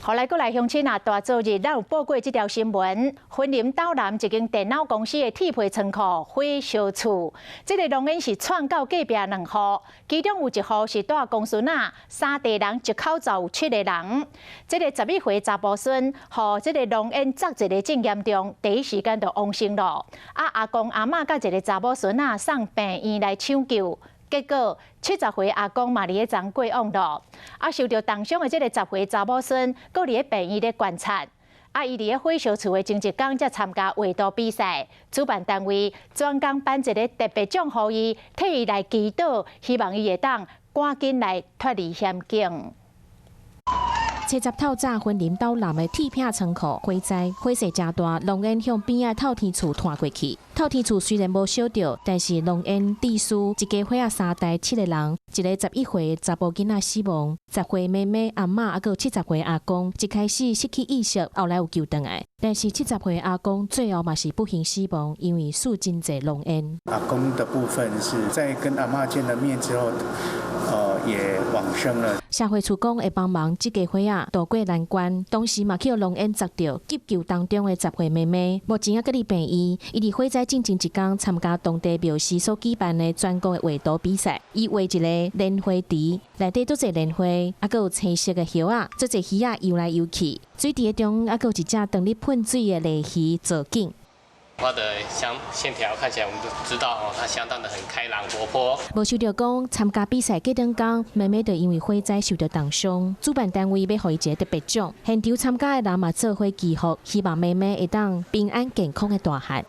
予來閣來鄉親啊，大早日咱有報過這條新聞，雲林斗南一間電腦公司的鐵皮倉庫火燒厝，這个濃煙是竄到隔壁兩戶，其中有一戶是蹛公孫仔，三代人一口罩有七個人。這个11歲查埔孫，予這个濃煙鑿一个真嚴重，第一時間就往生咯。啊，阿公阿嬤佮一个查某孫仔送病院來搶救。結果70歲阿公嘛佇咧佇過往咯，啊受著重傷的這个10歲查某孫，閣佇咧病院咧觀察。啊，伊佇咧火燒厝的前一工才參加畫圖比賽，主辦單位專工頒一个特別獎予伊，替伊來祈禱，希望伊會當趕緊來脫離險境。初十透早，雲林斗南的鐵片倉庫火災，火勢誠大，濃煙向邊仔透天厝湠過去。透天厝雖然無燒著，但是濃煙致死，一家伙仔三代七個人，一个11歲查埔囡仔死亡，10歲妹妹阿嬤，猶閣有70歲阿公，一開始失去意識，後來有救轉來，但是70歲阿公最後嘛是不幸死亡，因為吸真濟濃煙。阿公的部分是在跟阿嬤見了面之後，也往生了。社會處講會幫忙這家伙仔渡過難關，同時嘛去予濃煙鑿著急救當中的10歲妹妹，目前猶閣佇病院。伊佇火災進前一工參加當地廟寺所舉辦的全國的畫圖比賽，伊畫一个蓮花池，內底足濟蓮花，猶閣有青色的葉仔，足濟魚仔游來游去，水池中猶閣有一隻當咧噴水的鯉魚造景。畫的像線條看起來，我們都知道哦，它相當的很開朗活潑。無想著講參加比賽過兩工，妹妹就因為火災受著重傷，主辦單位欲予伊一个特別獎，現場參加的人嘛做伙祈福，希望妹妹會當平安健康的大漢。